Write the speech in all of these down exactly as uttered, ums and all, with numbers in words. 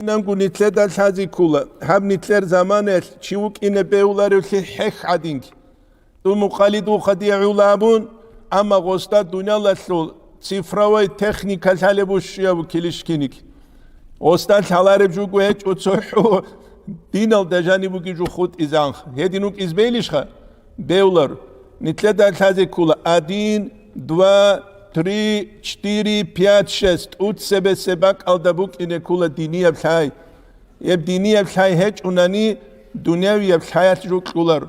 Нанго нитлъеда лъази ккула, гьаб нитлъер заманаялъ чи вукӀине бегьуларевлъи хӀех гӀадинги. Ту мукъалидулха дие гӀула абун, амма гъосда дуниялалъул цифровой техника лъалеб бу щуяб килищ киник. Гъосда лъалареб жуго гьечӀо цохӀо, диналда жаниб буги жу хутӀизанха. Гьедин вукӀиз бейлищха? Бевлар. Нитлъеда лъазе ккула: один, два, три, четыре, пять, шесть. ТӀуцебесеб бакӀалда букӀине ккула динияб лъай. Гьеб динияб лъай гьечӀунани, дунявияб лъаялъ жукьулар.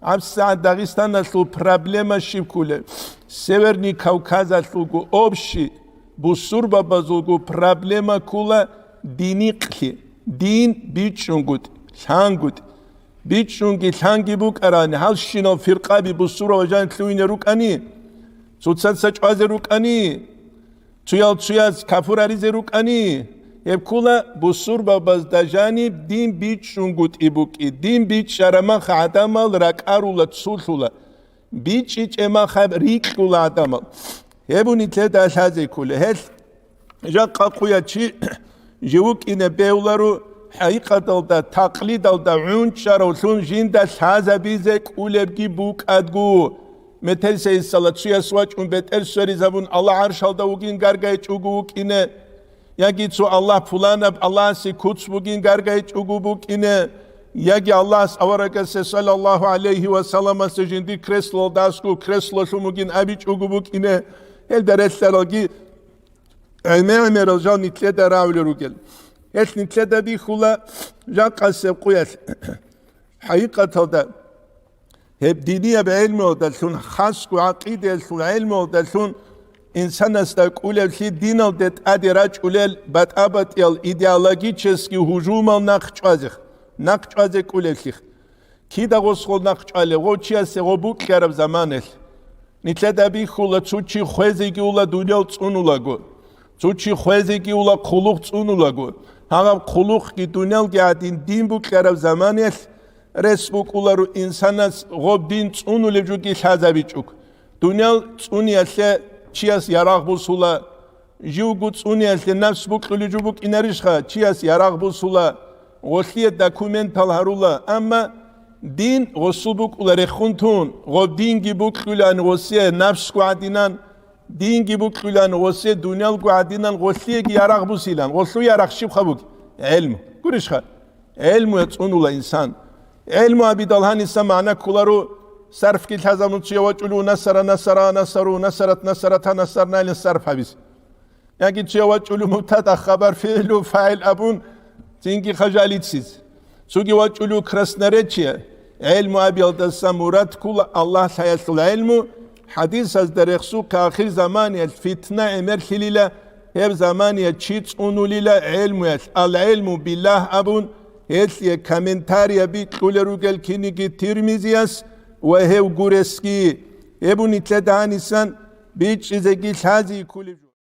ГьабсагӀат Дагъистаналъул проблема щиб ккулеб? Северный Кавказалъулго общий бусурбабазулго проблема ккула диникълъи, дин бичӀчӀунгутӀи, лъангутӀи. БичӀчӀунги лъанги букӀарани, гьалщинал фиркъаби бусурбабаз жаниб лъугьине рукӀани, цоцаца чӀвазе рукӀани, цоял цояз кафур гьаризе рукӀани, гьеб ккула бусурбабазда жаниб дин бичӀчӀунгутӀи букӀи. Дин бичӀчӀараб мах гӀадамал ракӀарула, цулъула. БичӀчӀичӀеб мах гьаб рикьула гӀадамал. Гьеб ун нитлъеда лъазе ккула. Гьелъ жакъа къуя чи жив вукӀине бегьуларо, хӀакъикъаталда, такълидалда гӀунчӀаравлъун жинда лъазабизе кӀулебги букӀадго. Метерисайисала цуяс вачӀун бетӀер сверизабун, Аллагь гӀаршалда вугин гаргайчӀого вукӀине, яги цо Аллагь пуланаб Аллагьасе куц бугин гаргайчӀого букӀине, яги Аллагьас аварагасе саллаллагьу гӀалайгьи ва салламасе жинди креслолдасго креслолъун бугин абичӀого букӀине, гьелда релълъаралги гӀемер-гӀемерал жал нитлъеда рагӀулел ругел. Гьелъ нитлъеда бихьула жакъасеб къуялъ. ХӀакъикъаталда, гьеб динияб гӀелмуялдалъун, хасго гӀакъидаялъул гӀелмуялдалъун инсанасда кӀулевлъи диналде тӀаде рачӀулел батӀа-батӀиял идеологический гьужумал нахъ чӀвазе, нахъ чӀвазе кӀулевлъи. Кида гъосгъол нахъ чӀвалев, гъов чиясе гъо букьараб заманалъ? Нитлъеда бихьула, цо чи хвезеги ула дуниял цӀунулаго, цо чи хвезеги ула хъулухъ цӀунулаго, гьагъаб хъулухъги дуниялги гӀадин дин букьараб заманалъ рес букӀуларо инсанас гъоб дин цӀунулеб жуги лъазабичӀого. Дуниял цӀуниялъе чияс ярагъ бусула, живго цӀуниялъе нафс букьулеб жо букӀинарищха, чияс ярагъ бусула, гъолъие документал гьарула, амма дин гъосул букӀула рехун тун, гъоб динги букьулан гъосие нафсго гӀадинан, динги букьулан гъосие дуниялго гӀадинан, гъолъиеги ярагъ бусилан. Гъолъул ярагъ щибха буги? ГӀелму. Гурищха? ГӀелмуя цӀунула инсан. ГӀелму абидал гьаниса магӀна кколаро, сарфги лъазабун цуя вачӀулев насара, насара, насару, насарат, насарата, насарнайлин сарф гьабиз. Яги цуя вачӀулев мубтада, хабар, фигӀлу, фагӀил абун, цинги хажалицин. Цуги вачӀулев красноречие. ГӀелму абиялдаса мурад ккула Аллагь лъаялъул гӀелму, хӀадисазда рехсухъе ахир заманиялъ фитна гӀемерлъилила, гьеб замания чи цӀунулила гӀелмуялъ, ал-гӀелму биллагь абун, гьелъие комментарияби кьулел ругел киниги Тирмизияс ва гьев гуресги. Гьеб ун нитлъеда гьанисан бичӀчӀизеги лъази ккулеб жо.